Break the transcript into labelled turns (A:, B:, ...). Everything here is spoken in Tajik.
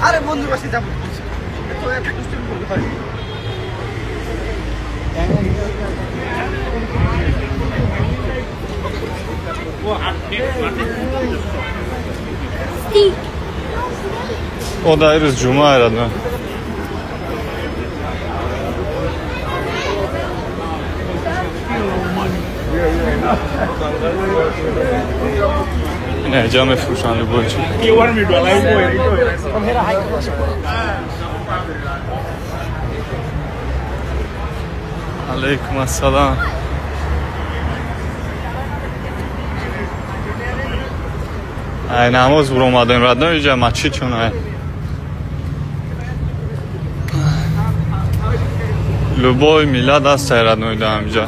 A: আরে বন্ধুর কাছে যাবো তো এত দুষ্টুমি করতে পারি।
B: О, да, ирӯз ҷумъа родной. Не, ҷа мефурӯшанд любой чи. Алейкум ассалам. Ай намоз буромадем, родной, иҷа масҷид чун ай. Любой миллат аст, ай родной, да ҳамиҷа.